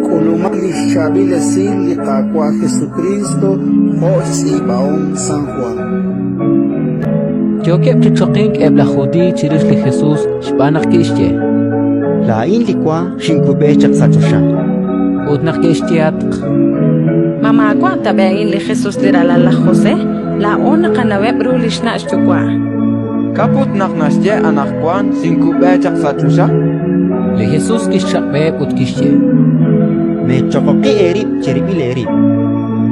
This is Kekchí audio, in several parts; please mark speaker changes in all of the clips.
Speaker 1: K'ulumaq li xChaab'il Esil li Qaawa' Jesukriist jo' xtz'iib'ahom San Jwan.
Speaker 2: Yookeb' chi choqink eb' laj Judiiy chirix li Jesus xb'aan naq ke'xye:
Speaker 3: Laa'in li wa xinkub'e chaq sa' choxa.
Speaker 2: Ut naq ke'xyehatq:
Speaker 4: Ma maawa' tab'i' a'in li Jesus li ralal laj José? Laa'o naqanaweb' ru li xna' xyuwa'.
Speaker 5: K'a' put naq naxye anaqwan xinkub'e chaq sa' choxa?
Speaker 2: Li Jesus kixchaq'b'eheb' ut kixye:
Speaker 3: Meechoqoqi eerib' cherib'il eerib'.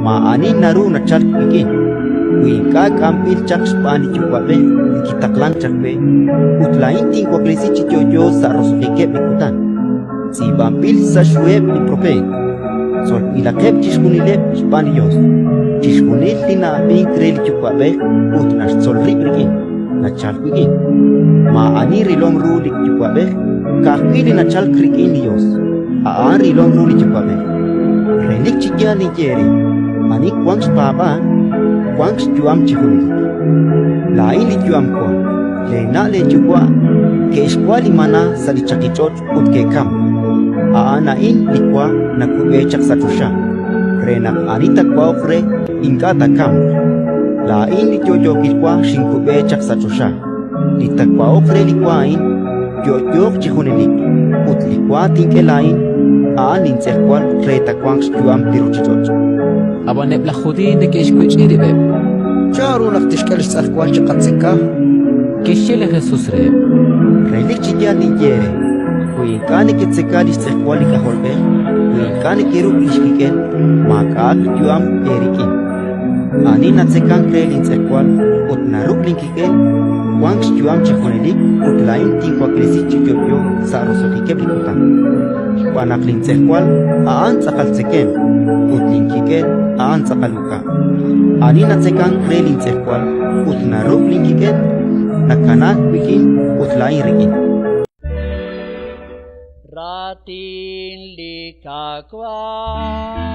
Speaker 3: Maa'ani naru nachalk wik'in, wi ink'a' k'amb'il chaq xb'aan li Yuwa'b'ej li kitaqlank chaq we, ut laa'in tinwaklesi chi yo'yo sa' roso'jikeb' li kutan. Tz'iib'anb'il sa' xhuheb' li propeet: Tzolb'ilaqeb' chixjunileb' xb'aan li Yos. Chixjunil li na'ab'ink re li Yuwa'b'ej ut naxtzol rib' rik'in, nachalk wik'in. Maa'ani rilom ru li Yuwa'b'ej, ka'ajwi' li nachalk rik'in li Yos, a'an rilom ru li Yuwa'b'ej. Relik chi yaal ninye eere, ani wank xpaab'aal, wank xyu'am chi junelik. Laa'in li yu'am wa. Leena' leeyuwa' ke'xwa' li maná sa' li chaqich'och' ut ke'kamk. A'an a'in li wa nakub'e chaq sa' choxa, re naq ani taawa'oq re ink'a' taakamq. Laa'in li yo'yookil wa xinkub'e chaq sa' choxa. Li taawa'oq re li wa a'in yo'yooq chi junelik, ut li wa tink'e laa'in a'an lintz'ejwal re taawanq xyu'am li ruuchich'och'.
Speaker 2: Ab'an eb' laj Judiiy neke'xwech'i rib'eb'.
Speaker 1: Chanru naq tixk'e li xtz'ejwal chiqatzeka?
Speaker 2: Kixye li Jesus reheb':
Speaker 3: Relik chi yaal ninye eere, wi ink'a' neketzeka li xtz'ejwal li K'ajolb'ej, wi ink'a' nekeruk' li xkik'el, maak'a'aq yu'am eerik'in. Ani natzekank re lintz'ejwal ut naruk' linkik'el, wank xyu'am chi junelik ut laa'in tinwaklesi chi yo'yo sa' roso'jikeb' li kutan. Xb'aan naq lintz'ejwal a'an tz'aqal tzekemq ut linkik'el a'an tz'aqal uk'a'. Ani natzekank re lintz'ejwal ut naruk' linkik'el, nakanaak wik'in ut laa'in rik'in.
Speaker 6: Raatin li Qaawa'.